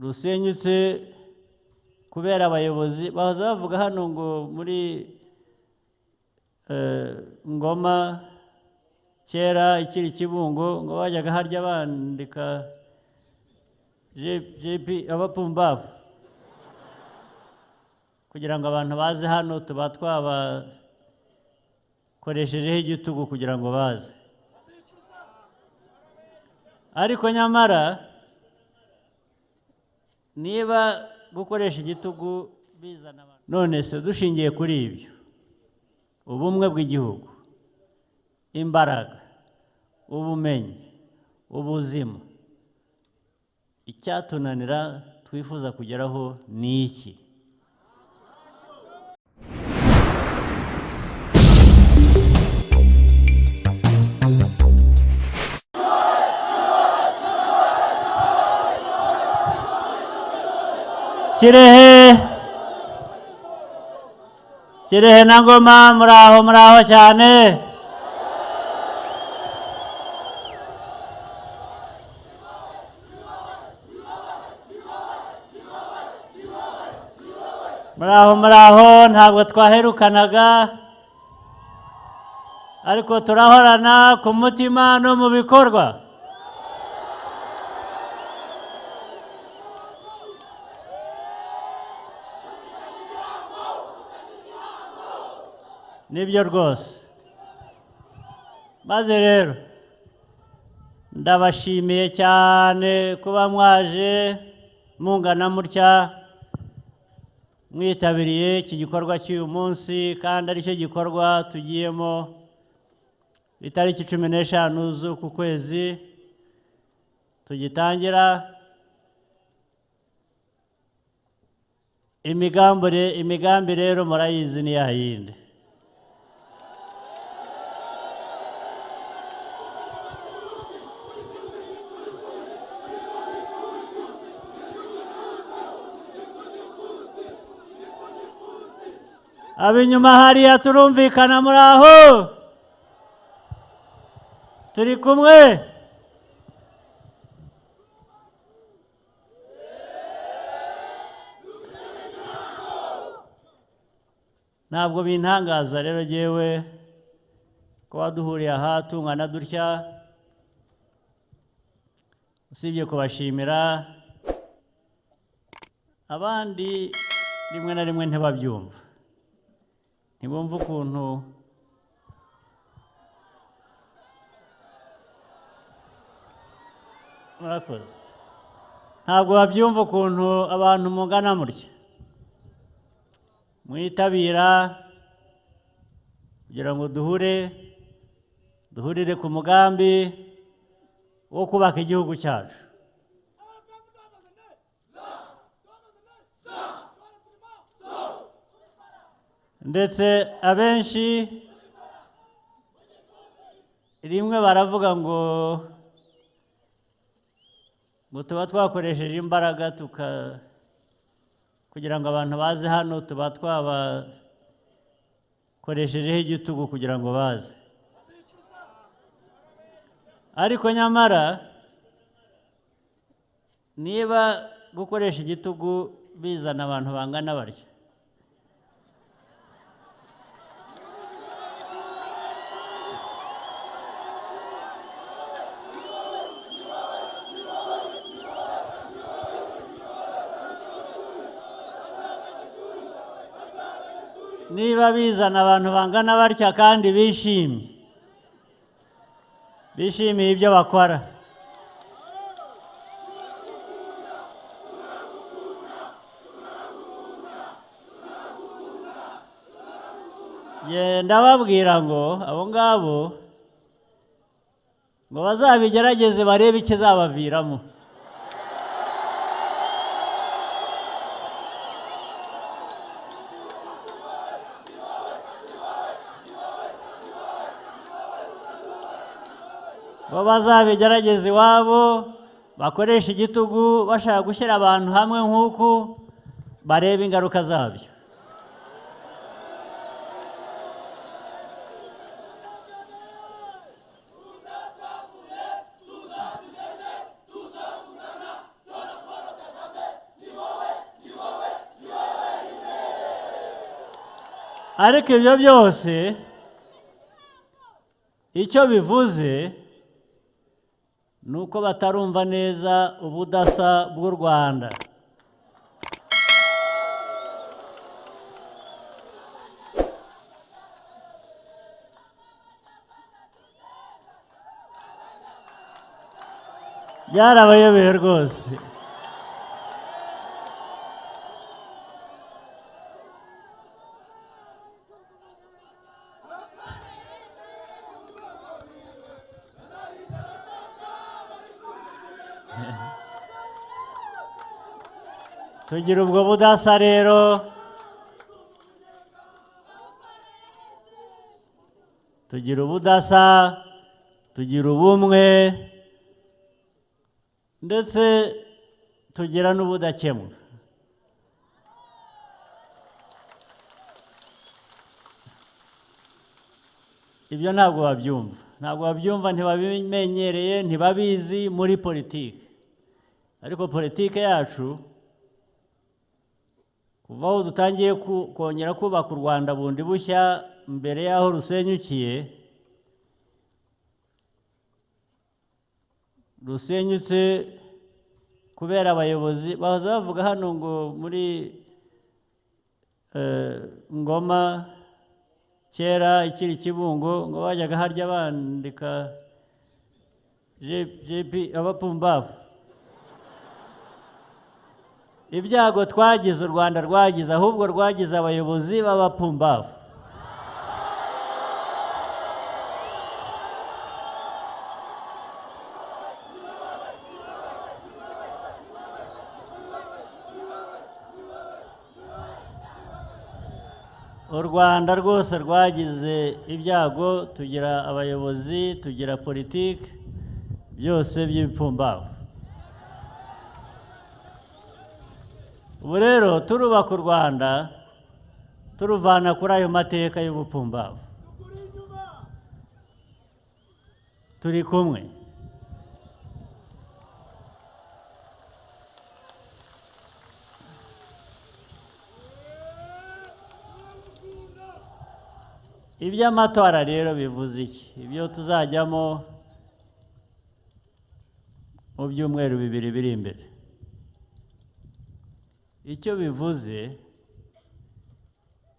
Rusenyutse kubera abayobozi bahoze bavuga hano ngo muri Ngoma kera ikiri Kibungo ngo bajyaga harya bandika JP abapumbavu kugira ngo abantu baze hano, tuba twabakoreshejeho igitugu kugira ngo baze. Ariko nyamara niba gukoresha igitugu bizana abantu, none se dushingiye kuri ibyo, ubumwe bw'igihugu, imbaraga, ubumenyi, ubuzima, icyatunanira twifuza kugeraho ni iki? Kirehe, Kirehe na Ngoma, muraho, muraho cyane. Muraho, muraho. Ntabwo twaherukanaga, ariko turahorana ku mutima no mu bikorwa. Nibyo rwose. Maze rero ndabashimiye cyane kuba mwaje mungana mutya, mwitabiriye iki gikorwa cy'uyu munsi, kandi aricyo gikorwa tugiyemo itariki 15 z'uku kwezi tugitangira. Imigambi rero murayizi ni ya yindi. Ab'inyuma hariya turumvikana, muri aho turi kumwe. Ntabwo bintangaza rero jewe kuba duhuriye aha tungana dutya, usibye kubashimira, abandi rimwe na rimwe ntibabyumva, ntibumva ukuntu murakoze, ntabwo babyumva ukuntu abantu mungana mutya mwitabira kugira ngo duhurire ku mugambi wo kubaka igihugu cyacu. Ndetse abenshi rimwe baravuga ngo tuba twakoresheje imbaraga kugira ngo abantu baze hano, tuba twabakoreshejeho igitugu kugira ngo baze. Ariko nyamara niba gukoresha igitugu bizana abantu bangana batya, niba bizana abantu bangana batya kandi bishimye, bishimiye ibyo bakora, ndababwira ngo abo ngabo ngo bazabigerageze barebe ikizabaviramo. Bo bazabigerageze iwabo, bakoresha igitugu bashaka gushyira abantu hamwe nk'uku, barebe ingaruka zabyo. Ariko ibyo byose icyo bivuze ni uko batarumva neza ubudasa bw'u Rwanda. Byarabayobeye rwose. Tugira ubwo budasa rero, tugira ubudasa, tugira ubumwe, ndetse tugira n'ubudakemwa. Ibyo ntabwo babyumva, ntabwo babyumva, ntibabimenyereye, ntibabizi muri politiki. Ariko politiki yacu kuva aho dutangiye kongera kubaka u Rwanda bundi bushya mbere y'aho rusenyukiye, rusenyutse kubera abayobozi bahoze bavuga hano ngo muri Ngoma kera ikiri Kibungo ngo bajyaga harya bandika JP abapumbavu. Ibyago twagize u Rwanda rwagize, ahubwo rwagize abayobozi b'abapumbavu. U Rwanda rwose rwagize ibyago, tugira abayobozi, tugira politiki, byose by'ibipfumbavu. Ubu rero turubaka u Rwanda turuvana kuri ayo mateka y'ubupfumbavu. Turi kumwe. Iby'amatora rero bivuze iki? Ibyo tuzajyamo mu byumweru bibiri biri imbere. Icyo bivuze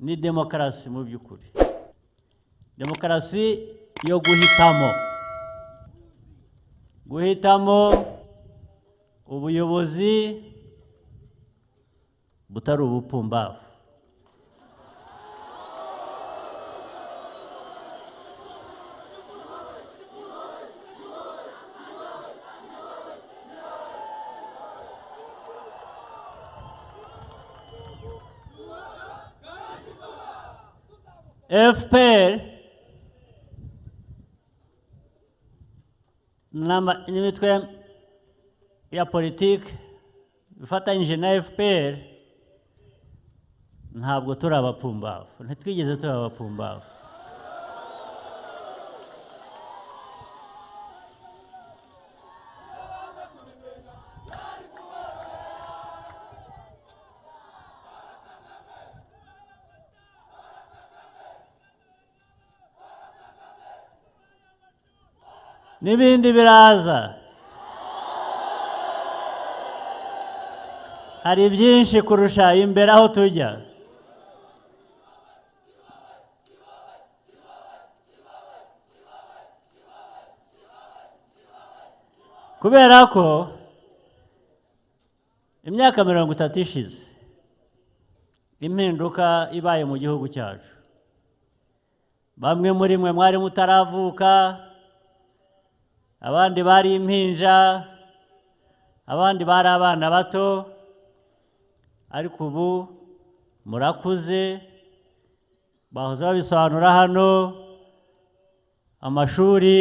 ni demokarasi mu by'ukuri. Demokarasi yo guhitamo. Guhitamo ubuyobozi butari ubupfumbavu. FPR n'imitwe ya politiki ifatanyije na FPR ntabwo turi abapfumbavu, ntitwigeze turi abapfumbavu. N'ibindi biraza, hari byinshi kurusha imbere aho tujya. Kubera ko imyaka 30 ishize impinduka ibaye mu gihugu cyacu, bamwe muri mwe mwari mutaravuka, abandi bari impinja, abandi bari abana bato, ariko ubu murakuze. Bahoze babisobanura hano, amashuri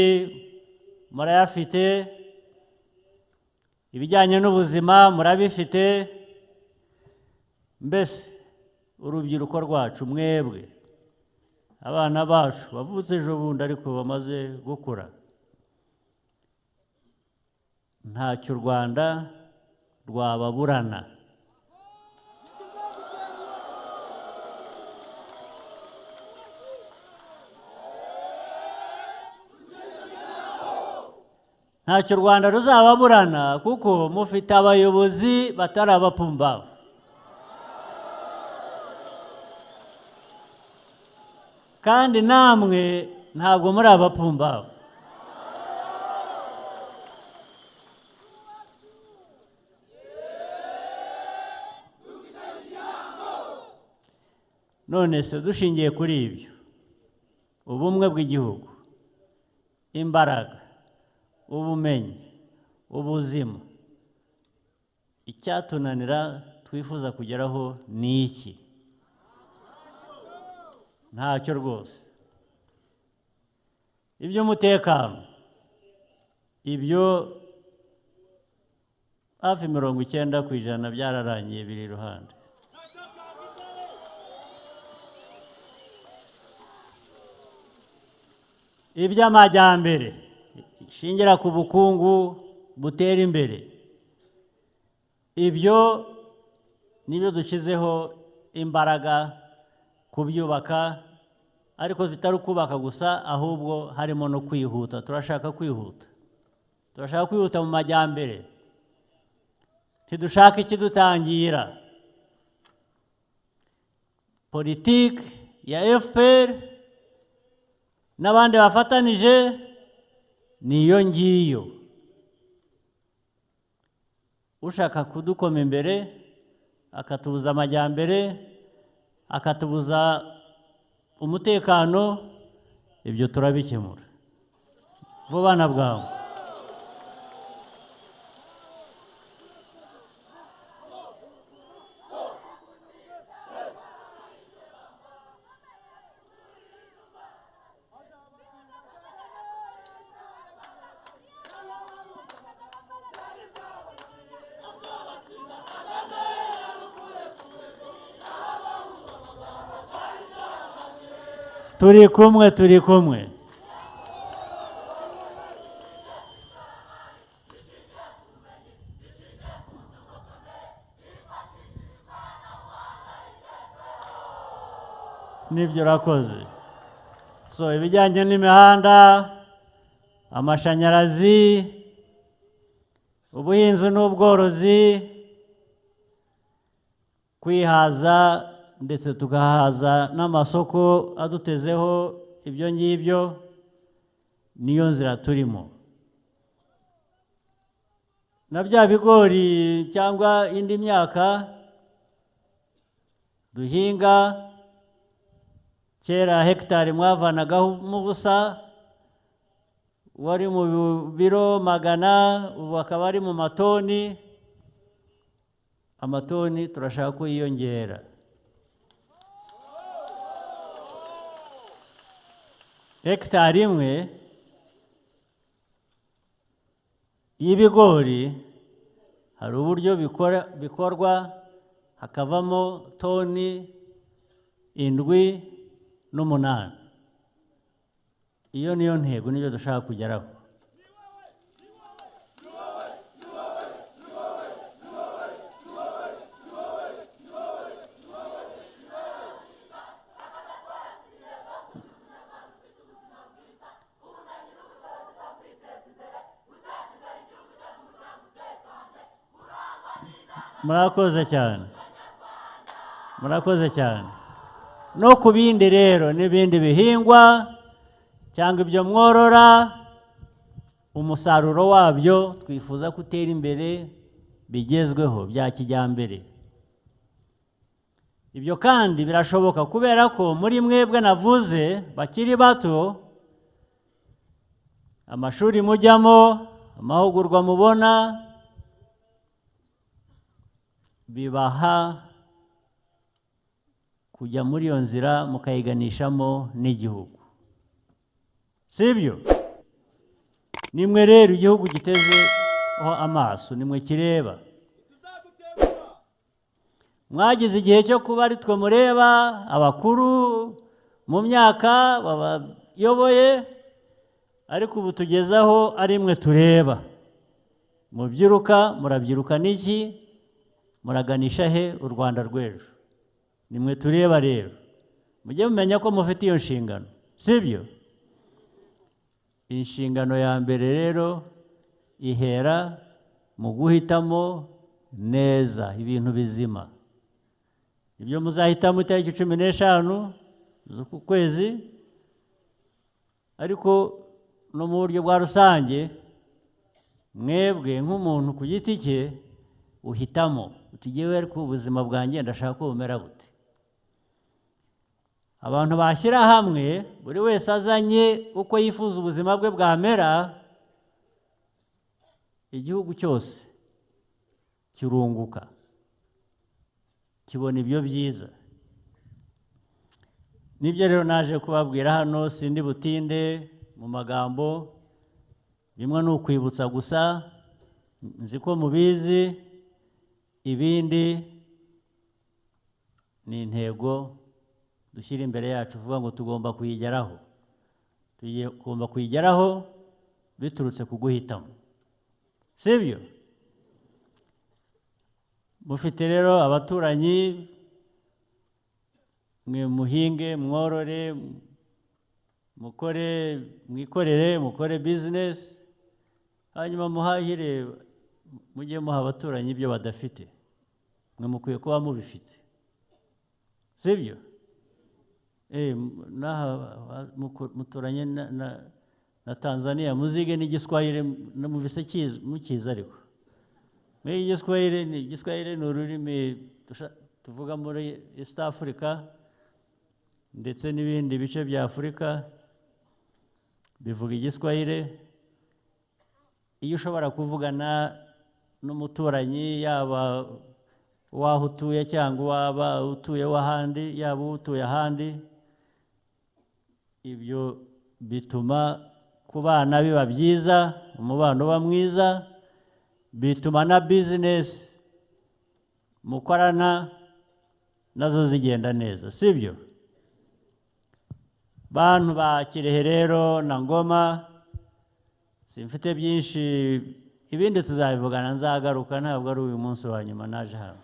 murayafite, ibijyanye n'ubuzima murabifite, mbese urubyiruko rwacu mwebwe abana bacu bavutse ejo bundi ariko bamaze gukura, ntacyo u Rwanda rwababurana. Ntacyo u Rwanda ruzababurana, kuko mufite abayobozi batari abapumbavu. Kandi namwe ntabwo muri abapumbavu. None se dushingiye kuri ibyo, ubumwe bw'igihugu, imbaraga, ubumenyi, ubuzima, icyatunanira twifuza kugeraho ni iki? Ntacyo rwose. Iby'umutekano, ibyo hafi 90% byararangiye, biri iruhande. Iby'amajyambere ishingira ku bukungu butera imbere, ibyo nibyo dushyizeho imbaraga kubyubaka, ariko bitari kubaka gusa, ahubwo harimo no kwihuta. Turashaka kwihuta, turashaka kwihuta mu majyambere, ntidushaka ikidutangira. Politiki ya FPR n'abandi bafatanije niyo ngiyo. Ushaka kudukoma imbere akatubuza amajyambere, akatubuza umutekano, ibyo turabikemura vuba na bwangu. Turi kumwe, turi kumwe. Nibyo urakoze. So ibijyanye n'imihanda, amashanyarazi, ubuhinzi n'ubworozi, kwihaza ndetse tugahaza n'amasoko adutezeho, ibyo ngibyo niyo nzira turimo. Na bya bigori cyangwa indi myaka duhinga, kera hegitari mwavanagaho mu busa, wari mu biro 100, ubu akaba ari mu matoni. Amatoni turashaka ko yiyongera. Hegitari imwe y'ibigori hari uburyo bikorwa hakavamo toni 7 n'8. Iyo niyo ntego, nibyo dushaka kugeraho. Murakoze cyane, murakoze cyane. No ku bindi rero n'ibindi bihingwa cyangwa ibyo mworora, umusaruro wabyo twifuza gutera imbere bigezweho bya kijyambere. Ibyo kandi birashoboka kubera ko muri mwebwe navuze bakiri bato, amashuri mujyamo, amahugurwa mubona, bibaha kujya muri iyo nzira mukayiganishamo n'igihugu. Sibyo? Nimwe rero igihugu gitezeho amaso, nimwe kireba. Mwagize igihe cyo kuba ari twe mureba, abakuru mu myaka babayoboye, ariko ubu tugezaho ari mwe tureba. Mubyiruka, murabyiruka n'iki? Muraganisha he u Rwanda rw'ejo? Nimwe tureba rero. Mujye mumenya ko mufite iyo nshingano, sibyo? Inshingano ya mbere rero Ihera mu guhitamo neza ibintu bizima. Ibyo muzahitamo itariki 15 z'uku kwezi, ariko no mu buryo bwa rusange, mwebwe nk'umuntu ku giti cye uhitamo uti: "Jyewe ariko ubuzima bwanjye ndashaka ko bumera bute?" Abantu bashyira hamwe, buri wese azanye uko yifuza ubuzima bwe bwamera, igihugu cyose kirunguka, kibona ibyo byiza. Nibyo rero naje kubabwira hano. Sindi butinde mu magambo, bimwe ni ukwibutsa gusa, nzi ko mubizi. Ibindi ni intego dushyira imbere yacu, uvuga ngo tugomba kuyigeraho, tugomba kuyigeraho biturutse ku guhitamo, sibyo? Mufite rero abaturanyi, mwe muhinge, mworore, mukore, mwikorere, mukore bizinesi, hanyuma muhahire, mujye muha abaturanyi ibyo badafite. Mwe mukwiye kuba mubifite, sibyo? N'aha muturanye na Tanzania, muzige n'igiswahili muvise mukizi. Ariko muri igiswahili, ni igiswahili ni ururimi tuvuga muri East Africa ndetse n'ibindi bice bya Afurika bivuga igiswahili. Iyo ushobora kuvugana n'umuturanyi, yaba uwaho utuye cyangwa uwaba utuye w'ahandi, yaba utuye ahandi, ibyo bituma kubana biba byiza, umubano uba mwiza, bituma na bizinesi mukorana nazo zigenda neza, sibyo? Bantu ba Kirehe rero na Ngoma, simfite byinshi, ibindi tuzabivugana, nzagaruka, ntabwo ari uyu munsi wa nyuma naje hano.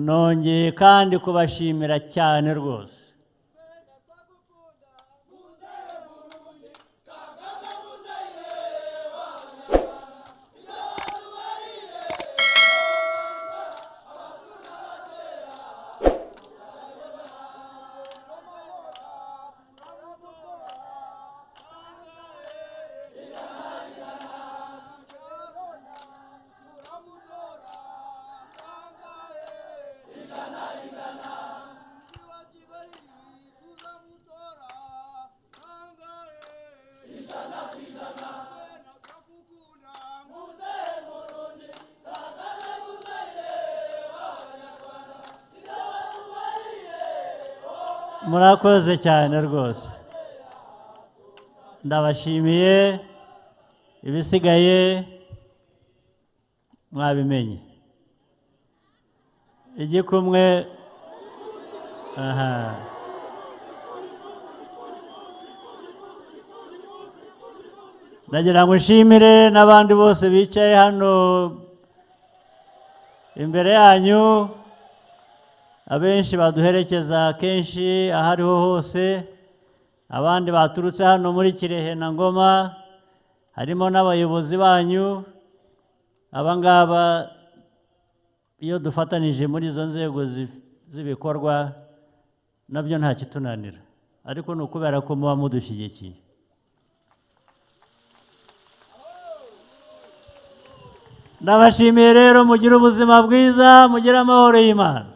Nongeye kandi kubashimira cyane rwose. Murakoze cyane rwose, ndabashimiye. Ibisigaye mwabimenye. Igikumwe aha. Ndagira ngo nshimire n'abandi bose bicaye hano imbere yanyu, abenshi baduherekeza kenshi aho ariho hose, abandi baturutse hano muri Kirehe na Ngoma, harimo n'abayobozi banyu. Aba ngaba iyo dufatanije muri izo nzego z'ibikorwa nabyo nta kitunanira, ariko ni ukubera ko muba mudushyigikiye. Ndabashimiye rero, mugire ubuzima bwiza, mugire amahoro y'Imana.